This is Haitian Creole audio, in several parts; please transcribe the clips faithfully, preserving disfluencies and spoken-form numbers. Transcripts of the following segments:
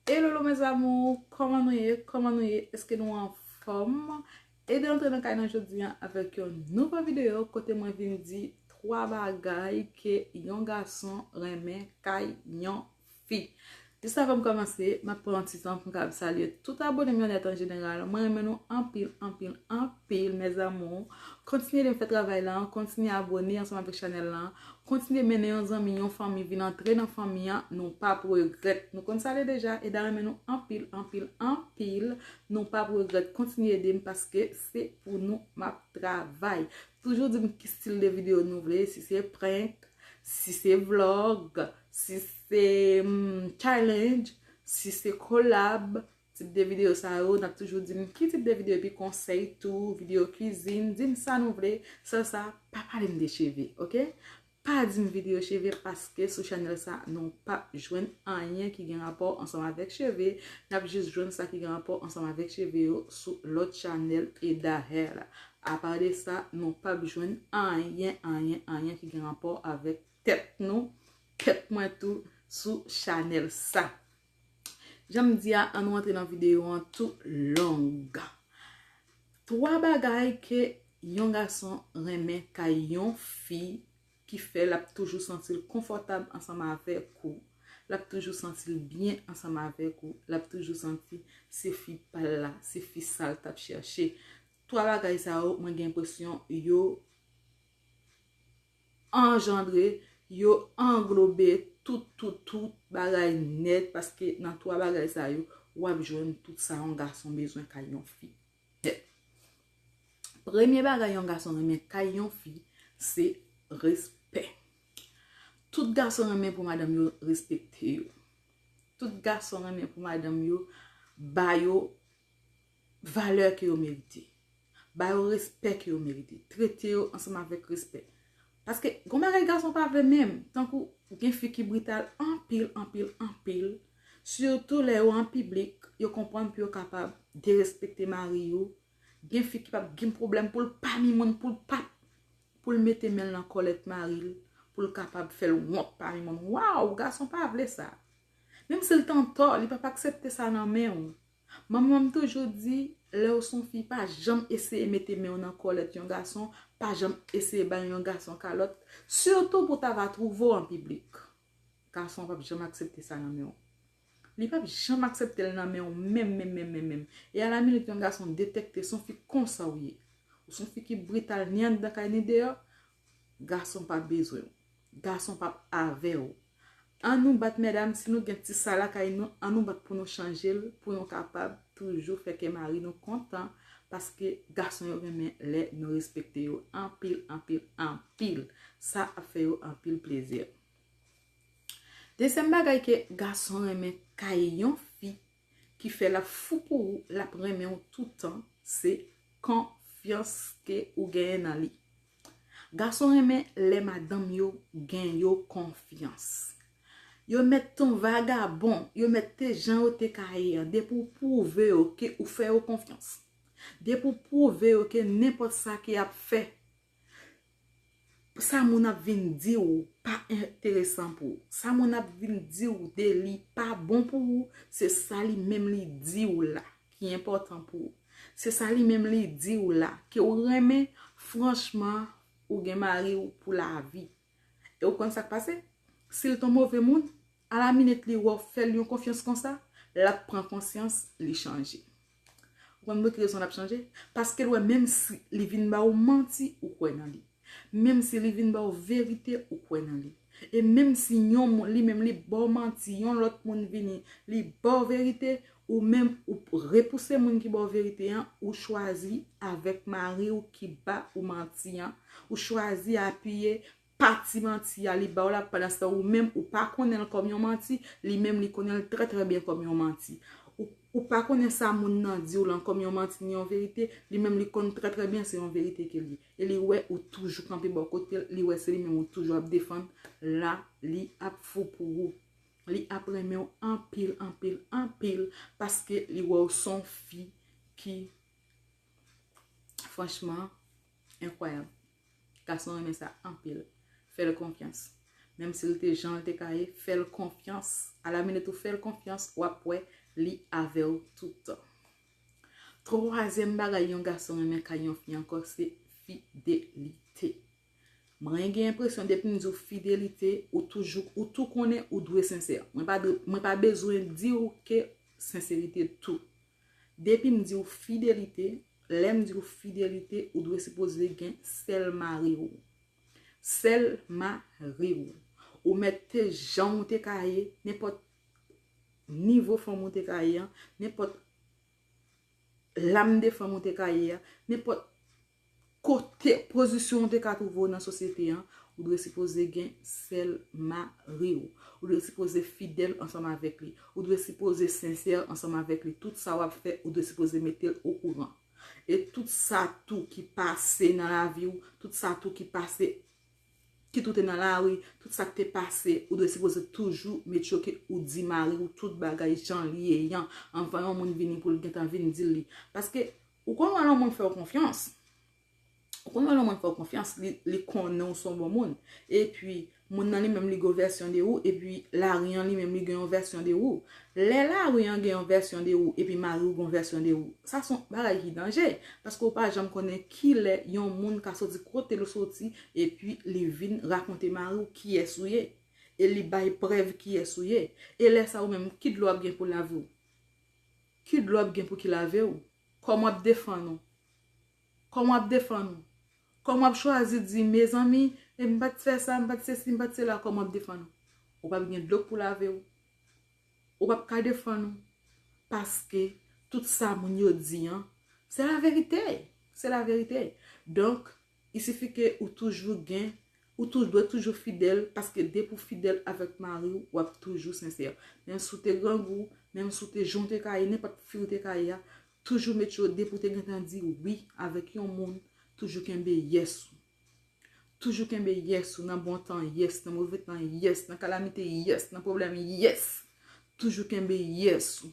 Hello, hello, mes amours, kòman nou ye? Kòman nou ye? Èske nou anfòm? E de antre nan kay nan jodi a avèk yon nouvo videyo kote mwen vin di twa bagay ke yon gason renmen kay yon fi. Jis avan m kòmanse, m ap pran yon ti tan pou m kapab salye tout abone m yo nèt an jeneral. Mwen renmen nou anpil, anpil, anpil, mes amours. Kontinye de fè travay la, kontinye abone ansanm avèk chanèl la. Kontinye mennen yon zanmi, yon fanmi, vin antre nan fanmi an, nou p ap regrèt. Nou konn sa l ye deja, e da renmen nou anpil, anpil, anpil. Nou p ap regrèt. Kontinye ede m paske se pou nou m ap travay. Toujou di m ki stil de videyo nou vle, si se prank, si se vlog, si se mm, challenge, si se collab, tip de videyo sa yo, n ap toujou di m ki tip de videyo, epi konsèy tou, videyo kwizin, di m sa nou vle, sèl sa, pa pale m de cheve, oke? Pa di m videyo cheve paske sou chanèl sa, nou p ap jwenn anyen ki gen rapò ansanm avèk cheve, n ap jis jwenn sa ki gen rapò ansanm avèk cheve yo sou lòt chanèl e dayè la. Apa de sa, nou p ap jwenn anyen, anyen, anyen ki gen rapò avèk tèt nou, tèt mwen tou sou chanèl sa. Jan m di a, ann nou antre nan videyo an tou long. Twa bagay ke yon gason renmen kay yon fi ki fè l ap toujou santi l konfòtab ansanm avèk ou. L ap toujou santi l byen ansanm avèk ou. L ap toujou santi se fi pa l la, se fi sa l t ap chèche. Twa bagay sa yo, mwen gen enpresyon yo anjandre, yo anglobe tout, tout, tout bagay nèt, paske nan twa bagay sa yo, w ap jwenn tout sa yon gason bezwen kay yon fi. Nèt. Premye bagay yon gason renmen kay yon fi, se respè. Tout gason renmen pou madanm yo respekte yo. Tout gason renmen pou madanm yo ba yo valè ke yo merite. Ba yo respè ke yo merite. Trete yo ansanm avèk respè. Paske gon bagay gason pa vle menm. Tankou gen fi ki brital anpil, anpil, anpil. Sitou lè yo an piblik, yo konprann pou yo kapab derespekte mari yo. Gen fi ki p ap gen pwoblèm pou l pami moun, pou l p ap, pou l mete men l nan kòlèt mari l, pou l kapab fè l wont pami moun. Waw, gason pa vle sa. Menm si l t antò, li p ap aksepte sa nan men w. Manman m toujou di, lè w se yon fi, pa janm eseye mete men w nan kòlèt yon gason, pa janm eseye bay yon gason kalòt, sitou pou w ta va twouve w an piblik. Gason p ap janm aksepte sa nan men w. Li p ap janm aksepte l nan men w menm, menm, menm, menm, menm. E alaminit yon gason detèkte se yon fi konsa w ye. Ou se yon fi ki brital ni anndan kay ni deyò, gason p ap bezwen w. Gason p ap avè w. An nou bat, medam, si nou gen ti sa lakay nou, an nou bat pou nou chanje l, pou nou kapab toujou fè kè mari nou kontan, paske gason yo renmen lè nou respekte yo anpil, anpil, anpil. Sa ap fè yo anpil plezi. Dezyèm bagay ke gason renmen kay yon fi ki fè l ap fou pou ou, l ap renmen w toutan, se konfyans ke ou genyen nan li. Gason renmen lè madanm yo gen yo konfyans. Yo mèt te yon vagabon, yo mèt te jan yo te ka ye an, depi w pwouve yo ke ou fè yo konfyans. Depi w pwouve yo ke nenpòt sa ke y ap fè, sa moun ap vin di w pa enteresan pou ou. Sa moun ap vin di w de li pa bon pou ou, se sa li menm li di w la ki enpòtan pou ou. Se sa li menm li di w la ke w renmen, franchman, ou gen mari w pou lavi. E w konn sa k pase? Si l t yon move moun, alaminit li wè w fè l yon konfyans konsa, l ap pran konsyans, li chanje. Ou konn pou ki rezon l ap chanje? Paske l wè menm si li vin ba w manti, ou kwè nan li. Menm si li vin ba w verite, ou kwè nan li. E menm si yon moun, li menm li ba w manti, yon lòt moun vini, li ba w verite, ou menm ou repouse moun ki ba w verite an, ou chwazi avèk mari w ki ba ou manti an, ou chwazi apiye pati manti a li ba w la, pandanstan ou menm ou pa konnen l kòm yon manti, li menm li konnen l trè trè byen kòm yon manti. Ou, ou pa konnen sa moun nan di w lan kòm yon manti ni yon verite, li menm li konn trè trè byen se yon verite ke l ye. E li wè ou toujou kanpe bò kote l, li wè se li menm ou toujou ap defann, la li ap fou pou ou. Li ap renmen w anpil, anpil, anpil, paske li wè w se yon fi ki, franchman, enkwayab. Gason renmen sa anpil. Fè l konfyans. Menm si l te jan l te ka ye, fè l konfyans. A la minit ou fè l konfyans, w ap wè li avè w tout tan. Twazyèm bagay yon gason renmen kay yon fi ankò, se fidelite. Mwen gen enpresyon depi m di w fidelite, ou toujou, ou tou konnen ou dwe sensè. Mwen pa dwe, mwen pa bezwen di w ke senserite tou. Depi m di w fidelite, lè m di w fidelite, ou dwe sipoze gen sèl mari w. Sèl mari w. Ou mèt te jan w te ka ye, nenpòt nivo fanm ou te ka ye an, nenpòt lam de fanm ou te ka ye a, nenpòt kote, pozisyon ou te ka twouve w nan sosyete an, ou dwe sipoze gen sèl mari w. Ou dwe sipoze fidèl ansanm avèk li. Ou dwe sipoze sensè ansanm avèk li. Tout sa w ap fè, ou dwe sipoze mete l okouran. E tout sa tou ki pase nan lavi w, tout sa tou ki pase, kit ou te nan lari, tout sa k te pase, ou dwe sipoze toujou make sure ke ou di mari w tout bagay jan l ye an, anvan yon moun vini pou l gentan vin di l li. Paske ou konn wè lè yon moun fè w konfyans, ou konn wè lè yon moun fè w konfyans, li, li konnen w se yon bon moun. Epi, moun nan li menm li gen yon vèsyon de ou, epi lari an li menm li gen yon vèsyon de ou. Lè lari an gen yon vèsyon de ou, epi mari w gen yon vèsyon de ou, sa se yon bagay ki danje. Paske w pa janm konnen kilè yon moun ka soti kote l soti, epi li vin rakonte mari w kiyès ou ye. E li bay prèv kiyès ou ye. E lè sa ou menm, ki dlo w ap gen pou lave w? Ki dlo w ap gen pou ki lave w? Kòman w ap defann ou? Kòman w ap defann ou? Kòman w ap chwazi di, mezanmi, e m pa t fè sa, m pa t sesi, m pa t sela, kòman w ap defann ou? Ou p ap gen dlo pou lave w. Ou p ap ka defann ou. Paske tout sa moun yo di an, se laverite. Se laverite. Donk, il suffit ke ou toujou gen, ou tou, dwe toujou fidèl, paske depi w fidèl avèk mari w, w ap toujou sensè. Menm si w te grangou, menm si w te jan w te ka ye, nenpòt fi w te ka ye a, toujou make sure depi w te gentan di wi avèk yon moun, toujou kenbe yes ou. Toujou kenbe yes ou nan bon tan, yes, nan move tan, yes, nan kalamite, yes, nan pwoblèm, yes. Toujou kenbe yes ou.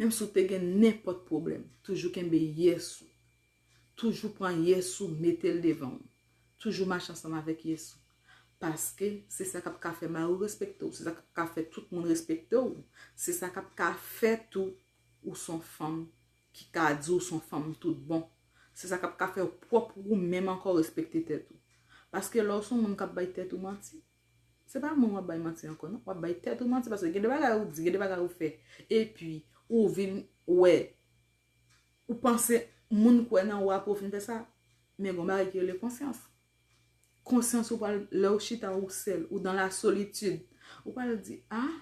Menm si w te gen nenpòt pwoblèm, toujou kenbe yes ou. Toujou pran yes ou, mete l devan w. Toujou mache ansanm avèk yes ou. Paske se sa k ap ka fè mari w respekte w, se sa k ap ka fè tout moun respekte w, se sa k ap ka fè tou ou se yon fanm ki ka di w se yon fanm tout bon. Se sa k ap ka fè w pwòp ou menm ankò respekte tèt ou. Paske lè w se yon moun k ap bay tèt ou manti, se pa moun w ap bay manti ankò non, w ap bay tèt ou manti, paske gen de bagay ou di, gen de bagay ou fè, epi ou vin wè, ou panse moun kwè nan ou apre w fin fè sa, men gen yon bagay ki rele konsyans. Konsyans ou pral, lè w chita ou sèl, ou dans la solitude, ou pral di, ah,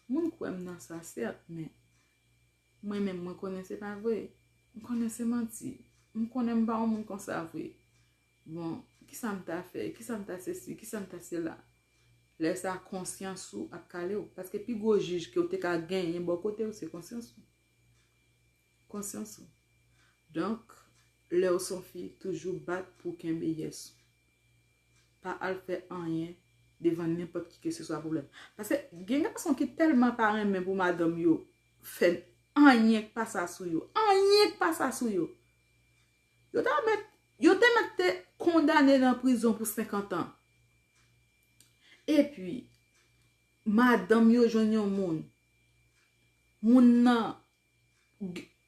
moun kwè m nan sa, sèt, men mwen menm, mwen konnen se pa vre. M konnen se manti. M konnen m pa yon moun konsa vre. Bon, kisa m ta fè? Kisa m ta sesi? Kisa m ta sela? Lè sa, konsyans ou ap kale w. Paske pi gwo jij ke w te ka genyen bò kote w, se konsyans ou. Konsyans ou. Donk, lè w se yon fi, toujou bat pou w kenbe yes ou. Pa al fè anyen devan nenpòt ki keseswa pwoblèm. Paske gen gason ki tèlman pa renmen pou madanm yo fè anyen k pa sa sou yo. Anyen k pa sa sou yo. Yo ta mèt, yo te mèt te kondane nan prizon pou senkant an. Epi, madanm yo jwenn yon moun. Moun nan,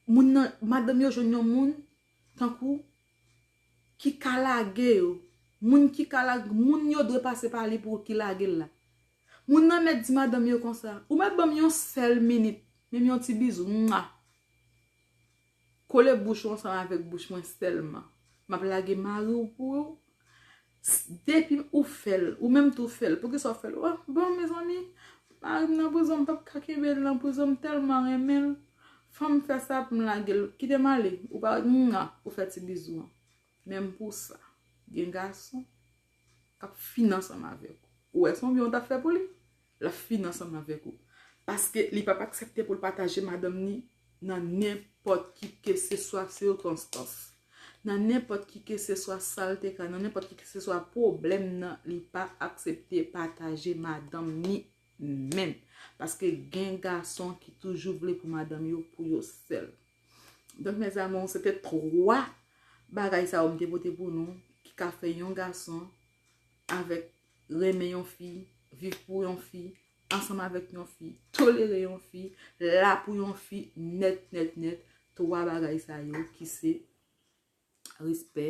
moun nan, madanm yo jwenn yon moun, tankou, ki ka lage yo. Moun ki ka lage, moun yo dwe pase pa li pou ki lage l la. Moun nan mèt di madanm yo konsa, ou mèt ban m yon sèl minit, menm yon ti bizou, mwa. Kole bouch ou ansanm avèk bouch mwen sèlman. M ap lage mari w pou ou. S-, depi ou fè l, ou menm tou fè l. Poukisa w fè l? Oh, bon, mezanmi, mari m nan prizon, m p ap ka kenbe l nan prizon, m tèlman renmen l. Fò m fè sa pou m lage l. Kite m ale. Ou pa, mwa, ou fè ti bizou an. Menm pou sa, gen gason k ap fin ansanm avèk ou. Ou wè se yon byen w t ap fè pou li? L ap fin ansanm avèk ou. Paske li p ap aksepte pou l pataje madanm ni nan nenpòt ki keseswa sikonstans. Nan nenpòt ki keseswa sa l te ka, nan nenpòt ki keseswa pwoblèm nan, li pa aksepte pataje madanm ni menm. Paske gen gason ki toujou vle pou madanm yo pou yo sèl. Donk, mes amours, se te twa bagay sa yo m te pote pou nou, ka fè yon gason avèk renmen yon fi, viv pou yon fi, ansanm avèk yon fi, tolere yon fi, la pou yon fi, nèt, nèt, nèt, twa bagay sa yo ki se respè,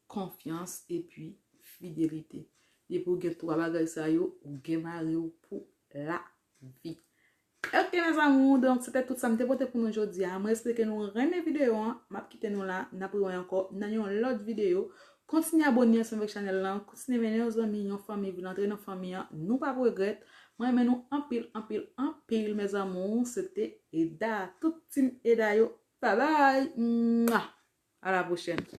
konfyans epi fidelite. Depi w gen twa bagay sa yo, ou gen mari w pou lavi. Ok, mes amours, donk se te tout sa m te pote pou nou jodi a. Mwen espere ke nou renmen videyo an. M ap kite nou la. N ap rewè ankò nan yon lòt videyo. Kontinye abòne ansanm avèk chanèl lan. Kontinye mennen yon zanmi, yon fanmi, vin antre nan fanmi an. Nou p ap regrèt. Mwen renmen nou anpil, anpil, anpil, mes amours. Se te Eda. Tout team Eda yo. Bye bye. Mwah. À la prochaine.